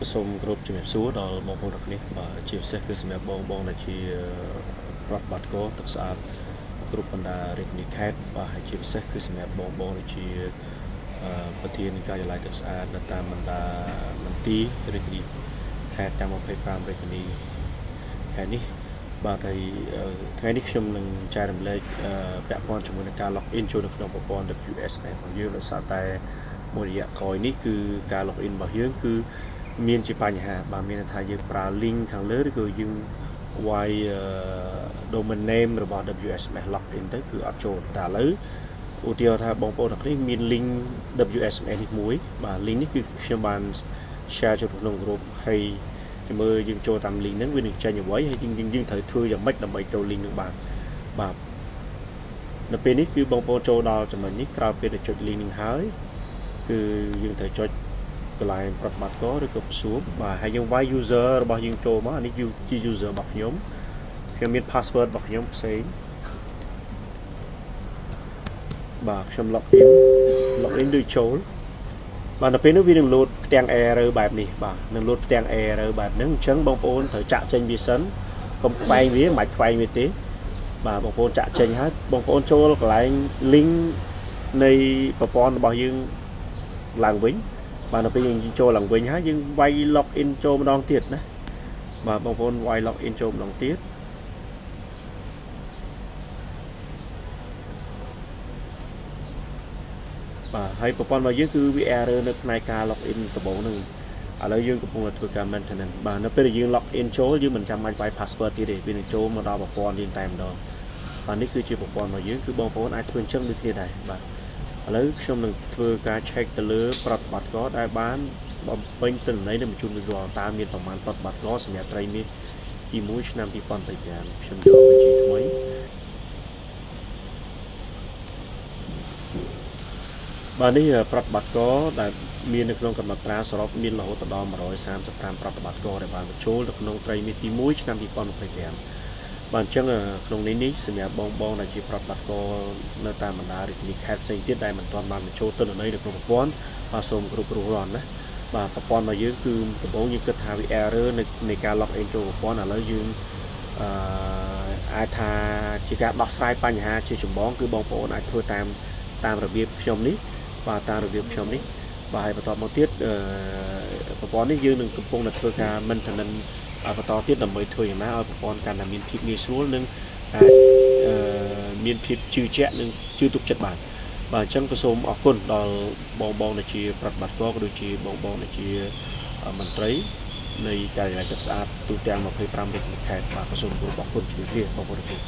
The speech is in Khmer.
ក៏សូមគោរពជំរាបសួរដល់បងប្អូនទាំងគ្នាបាទជាពិសេសគឺសម្រាប់បងបងដែលជាប្រតិបត្តិការទឹកស្អាតគ្រប់បណ្ដារាជធានីខេត្តបាទហើយជាពិសេសគឺសម្រាប់បងបងដែលជាប្រធានការិយាល័យទឹកស្អាតនៅតាមបណ្ដាមន្ទីររាជធានីខេត្តទាំង25រាជធានីខេត្តនេះបាទហើយថ្ងៃនេះខ្ញុំនឹងចែករំលែកពាក់ព័ន្ធជាមួយនឹងការ log in ចូលនៅក្នុងប្រព័ន្ធ WSMS របស់យើងដោយសារតែមួយរយៈក្រោយនេះគឺការ log in របស់យើងគឺមានជាបញ្ហាបាទមានន័យថាយើងប្រើ link ខាងលើឬក៏យើងវាយ domain name របស់ WSMS login ទៅគឺអត់ចូលតែឥឡូវឧទាហរណ៍ថាបងប្អូនទាំងគ្នាមាន link WSMS នេះមួយបាទ link នេះគឺខ្ញុំបាន share ចូលក្នុងក្រុមហើយចាំមើលយើងចូលតាម link ហ្នឹងវានឹងចេញអ្វីហើយយើងយើងត្រូវធ្វើយ៉ាងម៉េចដើម្បីចូល link ហ្នឹងបានបាទនៅពេលនេះគឺបងប្អូនចូលដល់ចំណុចនេះក្រោយពេលដែលចុច link ហ្នឹងហើយគឺយើងត្រូវចុចកន្លែងប្រតិបត្តិការឬក៏ក្រសួងបាទហើយយើងវាយ user របស់យើងចូលមកអានេះជា user របស់ខ្ញុំខ្ញុំមាន password របស់ខ្ញុំផ្សេងបាទខ្ញុំ log in log in ដូចចូលបាទដល់ពេលនោះវានឹងលោតផ្ទាំង error បែបនេះបាទនឹងលោតផ្ទាំង error បែបហ្នឹងអញ្ចឹងបងប្អូនត្រូវចាក់ចេញវាសិនកុំខ្វែងវាមិនបាច់ខ្វែងវាទេបាទបងប្អូនចាក់ចេញហើយបងប្អូនចូលកន្លែង link នៃប្រព័ន្ធរបស់យើងឡើងវិញបាទដល់ពេលយើងចូលឡើងវិញហើយយើងវាយ log in ចូលម្ដងទៀតណាបាទបងប្អូនវាយ log in ចូលម្ដងទៀតបាទហើយប្រព័ន្ធរបស់យើងគឺវា error នៅផ្នែកការ log in ដំបូងហ្នឹងឥឡូវយើងកំពុងតែធ្វើការ maintenance បាទនៅពេលដែលយើង log in ចូលយើងមិនចាំបាច់វាយ password ទៀតទេវានឹងចូលមកដល់ប្រព័ន្ធយើងតែម្ដងបាទនេះគឺជាប្រព័ន្ធរបស់យើងគឺបងប្អូនអាចធ្វើអញ្ចឹងដូចគ្នាដែរបាទឥឡូវខ្ញុំនឹងធ្វើការ check ទៅលើប្រតិបត្តិការដែលបានបំពេញទិន្នន័យនិងបញ្ជូនរួចរាល់តើមានប្រមាណប្រតិបត្តិការសម្រាប់ត្រីមាសទី1ឆ្នាំ2025ខ្ញុំយកបញ្ជីថ្មីបាទនេះប្រតិបត្តិការដែលមាននៅក្នុងកំណត់ត្រាសរុបមានរហូតដល់135ប្រតិបត្តិការដែលបានបញ្ចូលនៅក្នុងត្រីមាសទី1ឆ្នាំ2025បាទអញ្ចឹងក្នុងនេះនេះសម្រាប់បងបងដែលជាប្រតិបត្តិការនៅតាមបណ្ដារាជធានីខេត្តផ្សេងទៀតដែលមិនទាន់បានបញ្ចូលទិន្នន័យនៅក្នុងប្រព័ន្ធបាទសូមគ្រប់រួសរាន់ណាបាទប្រព័ន្ធរបស់យើងគឺដំបូងយើងគិតថាវា error នៅការ log in ចូលប្រព័ន្ធឥឡូវយើងអឺអាចថាជាការដោះស្រាយបញ្ហាជាចម្បងគឺបងប្អូនអាចធ្វើតាមតាមរបៀបខ្ញុំនេះបាទតាមរបៀបខ្ញុំនេះបាទហើយបន្តមកទៀតប្រព័ន្ធនេះយើងនឹងកំពុងតែធ្វើការ maintenance បន្តទៀតដើម្បីធ្វើយ៉ាងណាឲ្យប្រព័ន្ធកាន់តែមានភាពងាយស្រួលនិងអាចមានភាពជឿជាក់និងជឿទុកចិត្តបានបាទអញ្ចឹងក៏សូមអរគុណដល់បងបងដែលជាប្រតិបត្តិការក៏ដូចជាបងបងដែលជាមន្ត្រីនៃការិយាល័យទឹកស្អាតទូទាំង25រាជធានីខេត្តបាទក៏សូមគោរពអរគុណជំរាបលាបងប្អូនទាំង